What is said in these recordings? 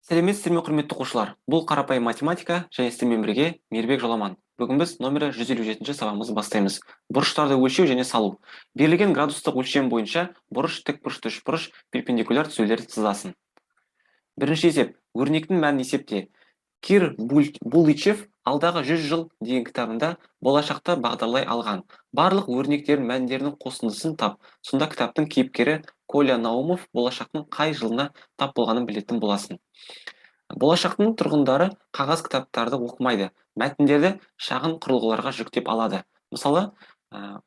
Сәлеметсіздер ме, құрметті оқушылар! Бұл қарапайым математика және сіздермен бірге Мейірбек Жоламан. Бүгін біз номері 157 сабағымызды бастаймыз. Бұрыштарды өлшеу және салу. Берілген градустық өлшем бойынша бұрыш, тікбұрышты үшбұрыш, перпендикуляр түзулерді сызасын. Бірінші есеп. Өрнектің мәнін есепте. Кир Булычев «Алдағы 100 жыл» деген кітабында болашақты бағдарлай алған. Барлық өрнектердің мәндерінің қосындысын тап. Сонда кітаптың кейіпкері Коля Наумов болашақтың қай жылына тап болғанын білетін боласың. Болашақтың тұрғындары қағаз кітаптарды оқымайды, мәтіндерді шағын құрылғыларға жүктеп алады. Мысалы,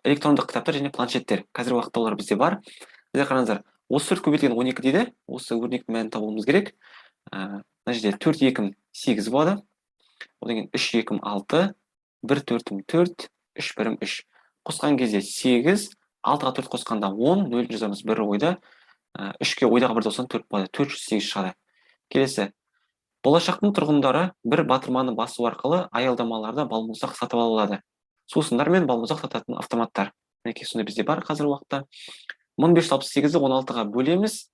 электрондық кітаптар және планшеттер. Қазіргі уақытта олар бізде бар. Бізде, қараңыздар, 34 көбейтілген 12 дейді. Осы өрнектің мәнін табуымыз керек. Мына жерде төрт екім сегіз болады. Одан кейін үш екім алты, бір төртім төрт, үш бірім үш. Қосқан кезде сегіз, алтыға төрт қосқанда 10, нөл жазамыз бір ойда. Үшке ойдағы бір қосқан төрт болады, 408 шығады. Келесі. Болашақтың тұрғындары бір батырманы басу арқылы аялдамаларда балмұздақ сатып ала алады. Сусындар мен балмұздақ сататын автоматтар. Мінекей, сондай бізде бар қазіргі уақытта. 1568-ді 16-ға бөлеміз.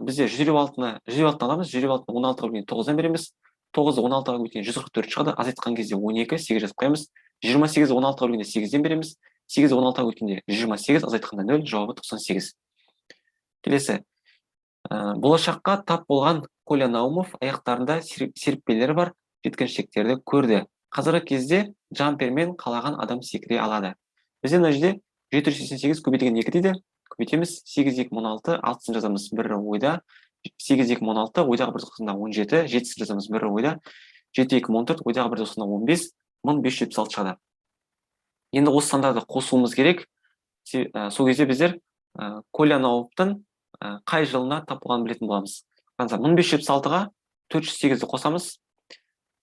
Бізде 156-ны, 156-ны аламыз, 156-ны 16-ға бөлгенде 9-дан береміз. 9-ды 16-ға бөлгенде 144 шығады, азайтқан кезде 12, 8 жазып қоямыз. 28-ді 16-ға бөлгенде 8-ден береміз. 8-ді 16-ға бөлгенде 128, азайтқанда 0, жауабы 98. Келесі. Болашаққа тап болған Коля Наумов аяқтарында серіппелері бар жеткіншектерді көрді. Қазіргі кезде джампермен қалаған адам секіре алады. Бізде мына жерде 788 көбейтілген 2 дейді. Көбейтеміз: 8 2 16, алтысын жазамыз бір ойда. 8 2 16, ойдағы бір қосқанда 17, жетісін жазамыз бір ойда. 7 2 14, ойдағы бір қосқанда 15, 1576 шығады. Енді осы сандарды қосуымыз керек. Сол кезде біздер Коля Наумовтың қай жылына тап болғанын білетін боламыз. Қараңыздар, 1576-ға 408-ді қосамыз.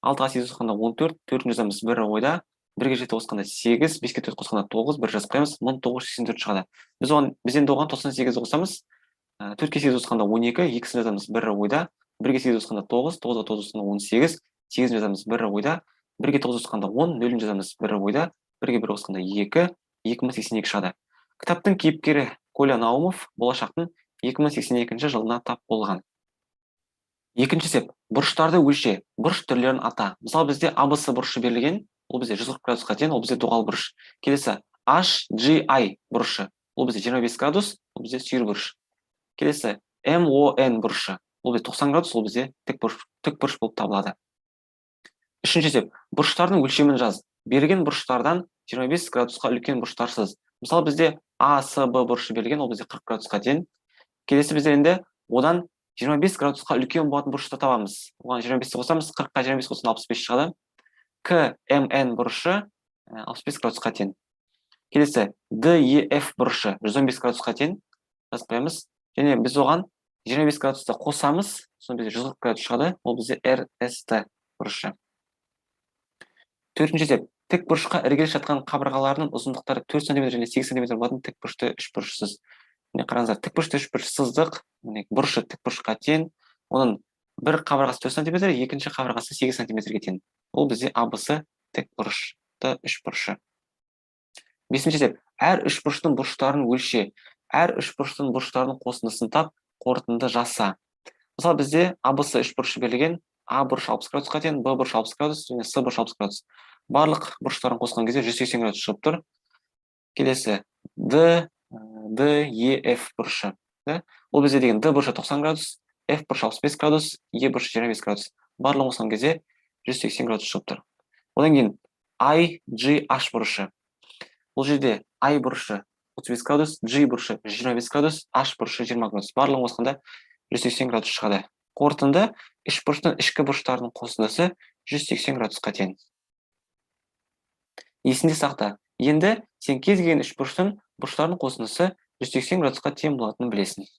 Алтыға сегіз қосқанда 14, төртін жазамыз бір ойда. Бірге жеті қосқанда сегіз, беске төрт қосқанда тоғыз, бір жазып қоямыз, 1984 шығады. Біз енді оған 98-ді қосамыз. Төртке сегіз қосқанда 12, екісін жазамыз бір ойда. Бірге сегіз қосқанда тоғыз, тоғызға тоғыз қосқанда 18, сегізін жазамыз бір ойда. Бірге тоғыз қосқанда 10, нөлін жазамыз бір ойда. Бірге бір қосқанда екі, 2082 шығады. Кітаптың кейіпкері Коля Наумов болашақтың 2082 жылына тап болған. Екінші есеп. Бұрыштарды өлше, бұрыш түрлерін ата. Мысалы, бізде ABC бұрышы берілген, ол бізде 140 градусқа тең, ол бізде доғал бұрыш. Келесі HGI бұрышы, ол бізде 25 градус, ол бізде сүйір бұрыш. Келесі MON бұрышы, ол бізде 90 градус, ол бізде тік бұрыш болып табылады. Үшінші есеп. Бұрыштардың өлшемін жаз. Берілген бұрыштардан 25 градусқа үлкен бұрыштар сыз. Мысалы, бізде ASB бұрышы берілген, ол бізде 40 градусқа тең. Келесі бізде енді одан 25 градусқа үлкен болатын бұрышты табамыз. Оған 25-ті қосамыз, 40-қа 25 қосқанда 65 шығады. КМН бұрышы 65 градусқа тең. Келесі DEF бұрышы 115 градусқа тең, жазып қоямыз. Және біз оған 25 градусты қосамыз, сонда бізде 140 градус шығады, ол бізде RST бұрышы. Төртінші есеп. Тік бұрышқа іргелес жатқан қабырғаларының ұзындықтары 4 см және 8 см болатын тік бұрышты үшбұрыш сыз. Міне, қараңыздар, тік бұрышты үшбұрыш сыздық. Міне, бұрышы тік бұрышқа тең. Оның бір қабырғасы 4 см, екінші қабырғасы 8 сантиметрге тең. Ол бізде ABC тік бұрышты үшбұрышы. Бесінші есеп. Әр үшбұрыштың бұрыштарын өлше. Әр үшбұрыштың бұрыштарының қосындысын тап, қорытынды жаса. Мысалы, бізде ABC үшбұрышы берілген. А бұрышы 60 градусқа тең, Б бұрышы 60 градус және С бұрышы 60 градус. Барлық бұрыштарын қосқан кезде 180 градус шығып тұр. Келесі Д, Д, Е, Ф бұрышы. Да? Ол бізде деген Д бұрышы 90 градус, F бұрышы 65 градус, Е бұрышы 25 градус. Барлығын қосқан кезде 180 градус шығып тұр. Одан кейін I, G, H бұрышы. Бұл жерде I бұрышы 35 градус, G бұрышы 25 градус, H бұрышы 20 градус. Барлығын қосқанда 180 градус шығады. Қорытынды: үшбұрыштың ішкі бұрыштарының қосындысы 180 градусқа тең. Есіңде сақта. Енді сен кез келген үшбұрыштың бұрыштарының қосындысы 180 градусқа тең болатынын білесің.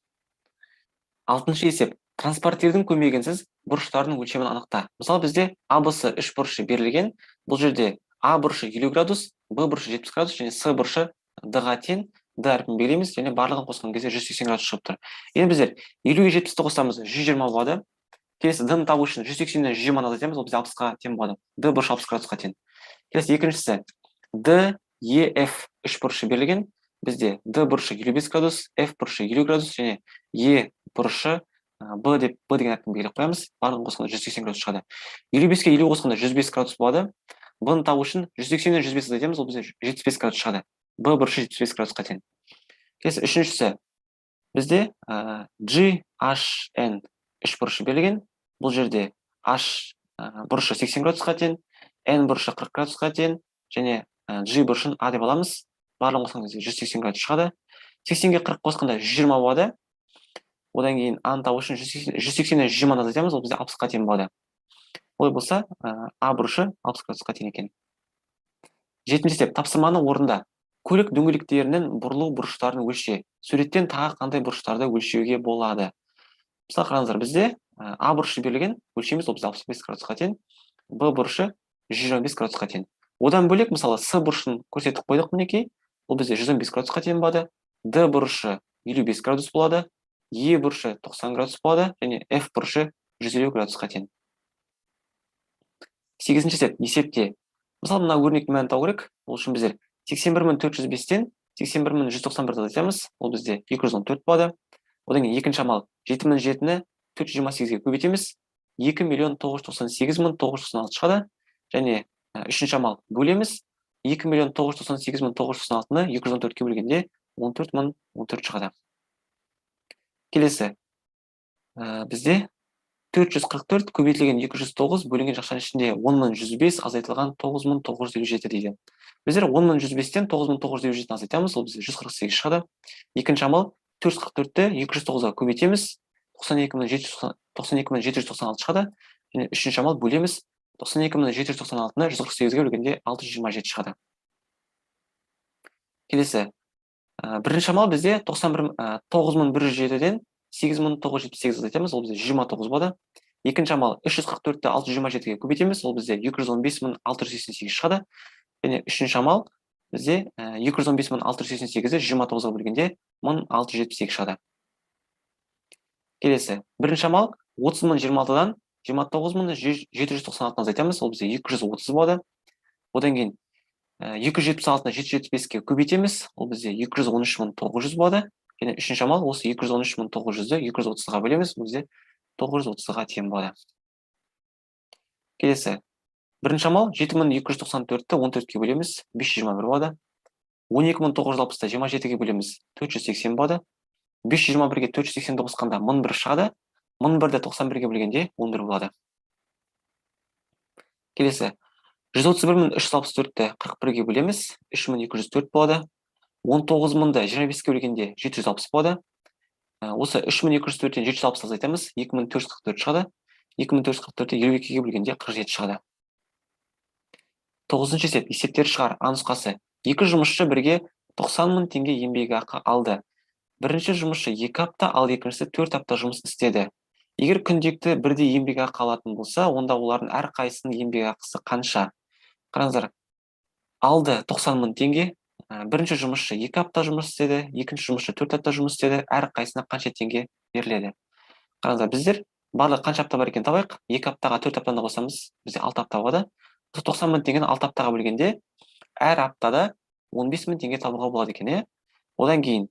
Алтыншы есеп. Транспортирдің көмегінсіз бұрыштардың өлшемін анықта. Мысалы, бізде ABC үшбұрышы берілген. Бұл жерде А бұрышы 50 градус, Б бұрышы 70 градус және С бұрышы Д-ға тең. Д әрпін белгілейміз және барлығын қосқан кезде 180 градус шығып тұр. Енді біздер 50-ге 70-ті қосамыз, 120 болады. Келесі Д-ны табу үшін 180-нен 120-ны азайтамыз, ол бізде 60-қа тең болады. Д бұрышы 60 градусқа тең. Келесі екіншісі Д, Е, Ф үшбұрышы берілген. Бізде Д бұрышы 55 градус, Ф бұрышы 50 градус және Е бұрышы Б деп, Б деген әрпін белгілеп қоямыз. Барлығын қосқанда 180 градус шығады. 55-ке 50 қосқанда 105 градус болады. Б-ны табу үшін 180-нен 105 азайтамыз, ол бізде 75 градус шығады. Б бұрышы 75 градусқа тең. Келесі үшіншісі бізде G, H, N үш бұрышы берілген. Бұл жерде H бұрышы 80 градусқа тең, N бұрышы 40 градусқа тең және G бұрышын А деп аламыз. Барлығын қосқан кезде 180 градус шығады. 80-ге 40 қосқанда 120 болады. Одан кейін А-ны табу үшін 180-нен 120-ны азайтамыз, ол бізде 60-қа тең болады. Олай болса, А бұрышы 60 градусқа тең екен. Жетінші есеп. Тапсырманы орында. Көлік дөңгелектерінің бұрылу бұрыштарын өлше. Суреттен тағы қандай бұрыштарды өлшеуге болады? Мысалы, қараңыздар, бізде А бұрышы берілген, өлшейміз, ол бізде 65 градусқа тең. Б бұрышы 125 градусқа тең. Одан бөлек, мысалы, С бұрышын көрсетіп қойдық мінекей, ол бізде 115 градусқа тең болады. Д бұрышы 55 градус болады. Е бұрышы 90 градус болады және F бұрышы 150 градусқа тең. Сегізінші есеп. Есепте. Мысалы, мына өрнектің мәнін табу керек. Ол үшін біздер 81405-тен 81191-ді азайтамыз, ол бізде 214 болады. Одан кейін екінші амал: 7007-ні 428-ге көбейтеміз, 2 998 996 шығады. Және үшінші амал: бөлеміз. 2 998 996-ны 214-ке бөлгенде 14 014 шығады. Келесі бізде 444 көбейтілген 209 бөлінген жақшаның ішінде 10 105 азайтылған 9957 дейді. Біздер 10 105-тен 9957-ні азайтамыз, ол бізде 148 шығады. Екінші амал: 444-ті 209-ға көбейтеміз, 92 796 шығады. Және үшінші амал: бөлеміз. 92 796-ны 148-ге бөлгенде 627 шығады. Келесі бірінші амал: бізде 91, 9107-ден 8978 азайтамыз, ол бізде 129 болады. Екінші амал: 344-ті 627-ге көбейтеміз, ол бізде 215 688 шығады. Және үшінші амал: бізде 215 688-ді 129-ға бөлгенде 1672 шығады. Келесі бірінші амал: 30 026-дан 29 796-ны азайтамыз, ол бізде 230 болады. Одан кейін 276-ны 775-ке көбейтеміз, ол бізде 213 900 болады. Және үшінші амал: осы 213 900-ді 230-ға бөлеміз, бұл бізде 930-ға тең болады. Келесі бірінші амал: 7294-ті 14-ке бөлеміз, 521 болады. 12 960-ты 27-ге бөлеміз, 480 болады. 521-ге 480-ді қосқанда 1001 шығады. 1001-ді 91-ге бөлгенде 11 болады. Келесі 131 364-ті 41-ге бөлеміз, 3204 болады. 19 000-ды 25-ке бөлгенде 760 болады. Осы 3204-тен 760 азайтамыз, 2444 шығады. 2444-ті 52-ге бөлгенде 47 шығады. Тоғызыншы есеп. Есептер шығар. А нұсқасы: екі жұмысшы бірге 90 мың теңге еңбекақы алды. Бірінші жұмысшы 2 апта, ал екіншісі 4 апта жұмыс істеді. Егер күнделікті бірдей еңбекақы алатын болса, онда олардың әрқайсысының еңбекақысы қанша? Қараңыздар, алды 90 мың теңге. Бірінші жұмысшы 2 апта жұмыс істеді, екінші жұмысшы 4 апта жұмыс істеді. Әрқайсысына қанша теңге беріледі? Қараңыздар, біздер барлығы қанша апта бар екенін табайық. 2 аптаға 4 аптаны қосамыз, бізде 6 апта болады. Осы 90 мың теңгені 6 аптаға бөлгенде, әр аптада 15 мың теңге табуға болады екен, иә. Одан кейін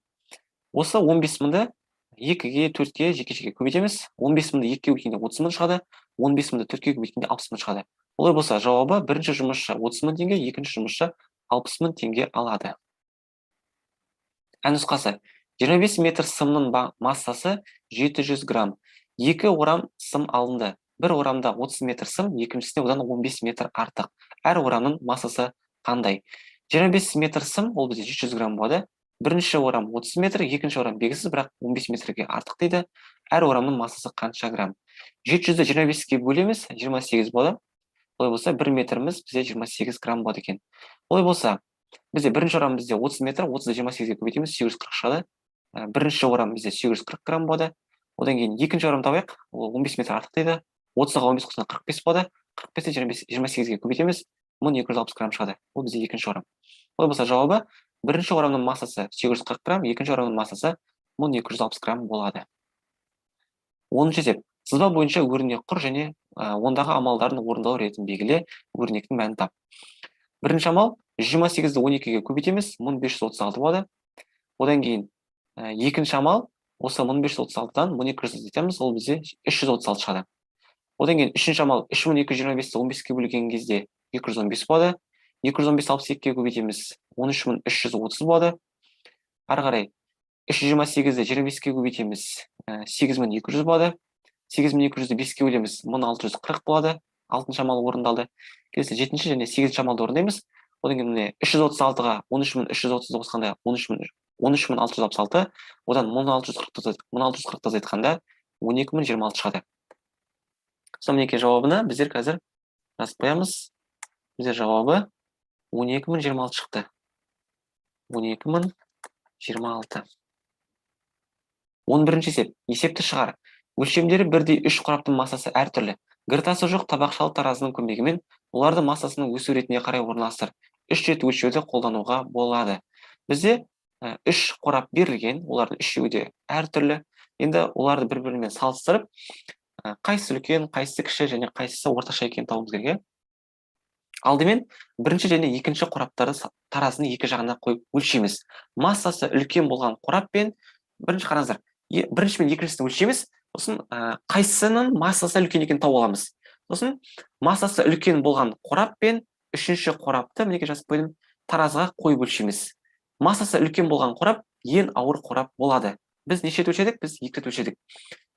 осы 15 мыңды екіге, төртке жеке жеке көбейтеміз. 15 мыңды екіге көбейткенде 30 мың шығады, 15 мыңды төртке көбейткенде 60 мың шығады. Олай болса, жауабы: бірінші жұмысшы 30 мың теңге, екінші жұмысшы 60 мың теңге алады. Ә нұсқасы: 25 метр сымның массасы 700 грамм. Екі орам сым алынды. Бір орамда 30 метр сым, екіншісінде одан 15 метр артық. Әр орамның массасы қандай? 25 метр сым, ол бізде 700 грамм болады. Бірінші орам 30 метр, екінші орам белгісіз, бірақ 15 метрге артық дейді. Әр орамның массасы қанша грамм? 700-ді 25-ке бөлеміз, 28 болады. Олай болса, 1 метріміз бізде 28 грамм болады екен. Олай болса, бізде бірінші орам бізде 30 метр, 30-ды 28-ге көбейтеміз, 840 шығады. Бірінші орам бізде 840 грамм болады. Одан кейін екінші орам табайық, ол 15 метр артық дейді. 30-ға 15 қосқанда 45 болады. 45-ті 28-ге көбейтеміз, 1260 грамм шығады. Ол бізде екінші орам. Олай болса, жауабы: бірінші орамның массасы 840 грамм, екінші орамның массасы 1260 грамм болады. 10-шы есеп. Сызба бойынша өрнек құр және ондағы амалдардың орындалу ретін белгіле, өрнектің мәнін тап. Бірінші амал: 128-ді 12-ге көбейтеміз, 1536 болады. Одан кейін екінші амал: Осы 1536-дан 1200 азайтамыз, ол бізде 336 шығады. Одан кейін үшінші амал 3225-ті 15-ке бөлген кезде 215 болады. 215 62-ге көбейтеміз, 13330 болады. Ары қарай 328-ді 25-ке көбейтеміз, 8200 болады. 8200-ді 5-ке бөлеміз, 1640 болады. Алтыншы амал орындалды. Келесі жетінші және сегізінші амалды орындаймыз. Одан кейін міне 336-ға 13330-ды қосқанда 13666, одан 1640-ты азайтқанда 12026 шығады. Сонда мінекей жауабына біздер қазір жазып қоямыз. Біздер жауабы 12026 шықты. 12026. 11-ші есеп. Есепті шығар. Өлшемдері бірдей үш қораптың массасы әртүрлі. Гіртасы жоқ табақшалы таразының көмегімен оларды массасының өсу ретіне қарай орналастыр. Үш рет өлшеуді қолдануға болады. Бізде үш қорап берілген, олардың үшеуі де әртүрлі. Енді оларды бір-бірімен салыстырып, қайсысы үлкен, қайсысы кіші және қайсысы орташа екенін табуымыз керек. Алдымен бірінші және екінші қораптарды таразының екі жағына қойып өлшейміз. Массасы үлкен болған қорап пен бірінші, қараңыздар, бірінші мен екіншісін өлшейміз, сосын қайсысының массасы үлкен екенін тауып аламыз. Сосын массасы үлкен болған қорап пен үшінші қорапты, мінекей жазып қойдым, таразыға қойып өлшейміз. Массасы үлкен болған қорап ең ауыр қорап болады. Біз неше рет өлшедік? Біз екі рет өлшедік.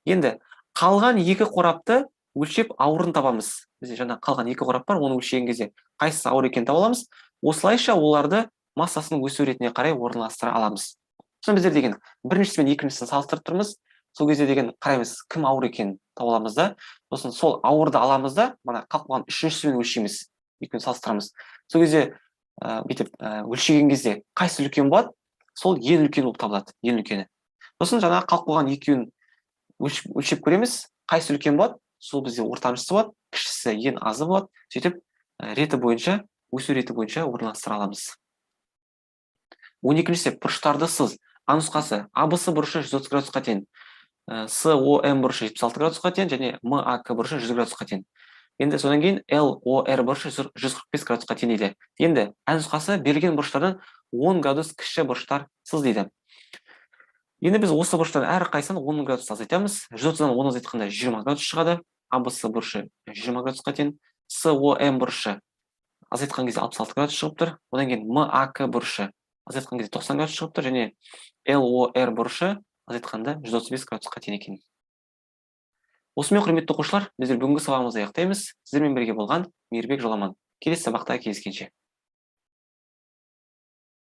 Енді қалған екі қорапты өлшеп ауырын табамыз. Бізде жаңа қалған екі қорап бар, оны өлшеген кезде қайсысы ауыр екенін таба аламыз. Осылайша оларды массасының өсу ретіне қарай орналастыра аламыз. Сосын біздер деген біріншісі мен екіншісін салыстырып тұрмыз. Сол кезде деген қараймыз, кім ауыр екенін таба аламыз да, сосын сол ауырды аламыз да, мына қалып қалған үшіншісімен өлшейміз, екеуін салыстырамыз. Сол кезде бүйтіп өлшеген кезде қайсысы үлкен болады, сол ең үлкен болып табылады, ең үлкені. Сосын жаңағы қалып қойған екеуін өлшеп көреміз, қайсысы үлкен болады, сол бізде ортаншысы болады, кішісі ең азы болады. Сөйтіп реті бойынша, өсу реті бойынша орналастыра аламыз. 12-ші есеп. Бұрыштарды сыз. А нұсқасы: АБС бұрышы 130 градусқа тең, СОМ бұрышы 76 градусқа тең және МАК бұрышы 100 градусқа тең. Енді содан кейін ЛОР бұрышы 145 градусқа тең дейді. Енді А нұсқасы: берілген бұрыштардан 10 градус кіші бұрыштар сыз дейді. Енді біз осы бұрыштардың әрқайсысын 10 градус азайтамыз. 130-дан 10 азайтқанда 20 градус шығады. АБС бұрышы 20 градусқа тең. СОМ бұрышы азайтқан кезде 66 градус шығып тұр. Одан кейін МАК бұрышы азайтқан кезде 90 градус шығып тұр және ЛОР бұрышы азайтқанда 135 градусқа тең екен. Осымен, құрметті оқушылар, біздер бүгінгі сабағымызды аяқтаймыз. Сіздермен бірге болған Мейірбек Жоламан. Келесі сабақта кездескенше.